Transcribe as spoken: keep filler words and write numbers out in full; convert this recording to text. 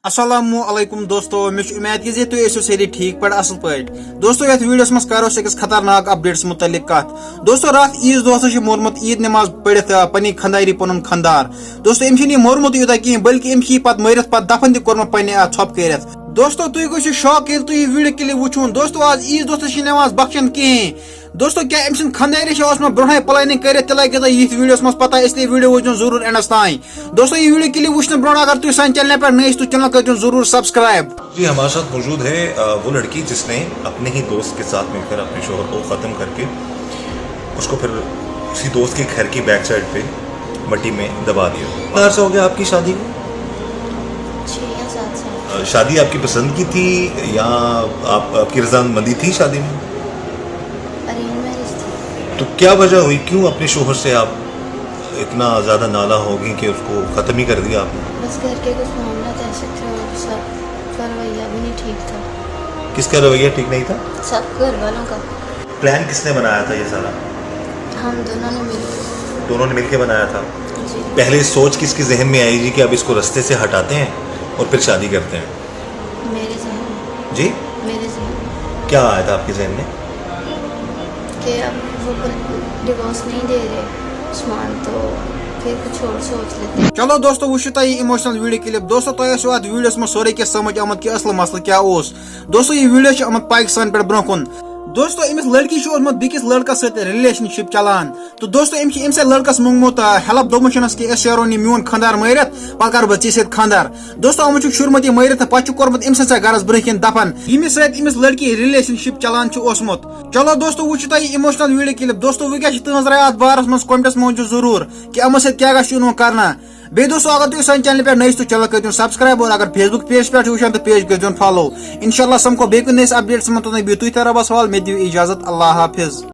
السلام علیکم دوستو، مےٚ چھُ اُمید کہِ زِ تُہۍ ٲسِو سٲری ٹھیٖک پٲٹھۍ، اَصٕل پٲٹھۍ۔ دوستو، یَتھ ویٖڈیوَس منٛز کَرو أسۍ أکِس خطرناک اپڈیٹَس مُتعلِق کَتھ۔ دوستو، راتھ عیٖذ دۄہَس چھِ مورمُت عیٖد نٮ۪ماز پٔرِتھ، آ، پنٛنہِ خانٛدارِ پَنُن خانٛدار۔ دوستو، أمۍ چھُنہٕ یہِ مورمُتٕے یوتاہ کِہیٖنۍ، بلکہِ أمۍ چھِ یہِ پَتہٕ مٲرِتھ پَتہٕ دفن تہِ کوٚرمُت پنٛنہِ اَتھ ژھۄپہٕ کٔرِتھ۔ دوستو، تُہۍ گٔژھِو shock ییٚلہِ تُہۍ یہِ ویٖڈیو clip وٕچھُن۔ دوستو، آز عیٖذ دۄہَس چھِ نٮ۪ماز بخشان کِہیٖنۍ۔ دوستو، کیٛاہ أمۍ سٕنٛدِ خانٛدارِ چھِ اوسمُت برونٛہَے planning کٔرِتھ؟ تیٚلہِ لَگہِ تۄہہِ یِتھ ویٖڈیوَس منٛز پَتہ، اِسلیے ویٖڈیو وٕچھزیو ضروٗر endَس تام۔ دوستو، یہِ ویٖڈیو clip وٕچھنہٕ برونٛٹھ اگر تُہۍ سانہِ channel پٮ۪ٹھ نٔے ٲسِو، تہٕ channel کٔرۍزیو ضروٗر subscribe۔ जी, हमारे साथ मौजूद है अ, वो लड़की जिसने अपने ही दोस्त के साथ मिलकर अपने शोहर को ख़त्म करके उसको फिर उसी दोस्त के घर की बैक साइड पे मट्टी में दबा दिया। कितना अर्सा हो गया आपकी शादी को? छः या सात साल। अ, शादी आपकी पसंद की थी या आप आपकी रजामंदी थी शादी में? अरेंज मैरिज थी। तो क्या वजह हुई, क्यों अपने शोहर से आप इतना ज़्यादा नाला हो गई कि उसको ख़त्म ही कर दिया आपने? बस घर के कुछ मामला ऐसे थे और सब का रवैया भी नहीं ठीक था। किसका रवैया ठीक नहीं था? सब घर वालों का। प्लान किसने बनाया था ये सारा? हम दोनों ने मिलकर। दोनों ने मिलके बनाया था। जी। पहले सोच किसके जहन में आई जी कि अब इसको रास्ते से हटाते हैं और फिर शादी करते हैं? मेरे जहन में। जी, मेरे जहन में। क्या आया था आपके जहन में? कि अब वो डिवोर्स नहीं दे रहे उस्मान, तो फिर कुछ और सोच लेते हैं। چلو دوستو، وٕچھِو تۄہہِ یہِ emotional video clip۔ دوستو، تۄہہِ آسیو اَتھ ویٖڈیوَس منٛز سورُے کینٛہہ سَمٕجھ آمُت کہِ اَصٕل مسلہٕ کیٛاہ اوس۔ دوستو، یہِ ویٖڈیو چھُ آمُت پاکِستان پٮ۪ٹھ برونٛہہ کُن۔ دوستو، أمِس لڑکی چھُ اوسمُت بیٚکِس لڑکَس سۭتۍ relationship چلان۔ تہٕ دوستو، أمۍ چھِ أمۍ سۭتۍ لڑکَس موٚنگمُت، آ، help، دوٚپمُت چھُنَس کہِ أسۍ شیرون یہِ میون خانٛدار مٲرِتھ، پَتہٕ کَرٕ بہٕ ژےٚ سۭتۍ خانٛدار۔ دوستو، یِمو چھُکھ شوٗرمُت یہِ مٲرِتھ تہٕ پَتہٕ چھُکھ کوٚرمُت أمۍ سٕنٛدِ سۭتۍ گَرَس برونٛہہ کِنۍ دَفَن، ییٚمِس سۭتۍ أمِس لڑکی relationship چلان چھُ اوسمُت۔ چلو دوستو، وٕچھِو تۄہہِ یہِ emotional video clip۔ دوستو، وۄنۍ کیٛاہ چھِ تُہٕنٛز راے اَتھ بارَس منٛز؟ Commentَس منٛز ؤنۍزیو ضروٗر کہِ یِمَن سۭتۍ کیٛاہ گژھِ یُن وۄنۍ کرنہٕ۔ بیٚیہِ دوستو، اگر تُہۍ سانہِ channel پٮ۪ٹھ نٔے ٲسِو، channel کٔرۍزیو subscribe، اور اگر Facebook page پٮ۪ٹھ چھِو وٕچھان تہٕ page کٔرۍزیون follow۔ انشاءاللہ سَمکھو بیٚیہِ کُنہِ نٔیِس updateَس منٛز، توٚتام بِہِو تُہۍ تہٕ رۄبَس حوالہٕ، مےٚ دِیِو اِجازت، اللہ حافظ۔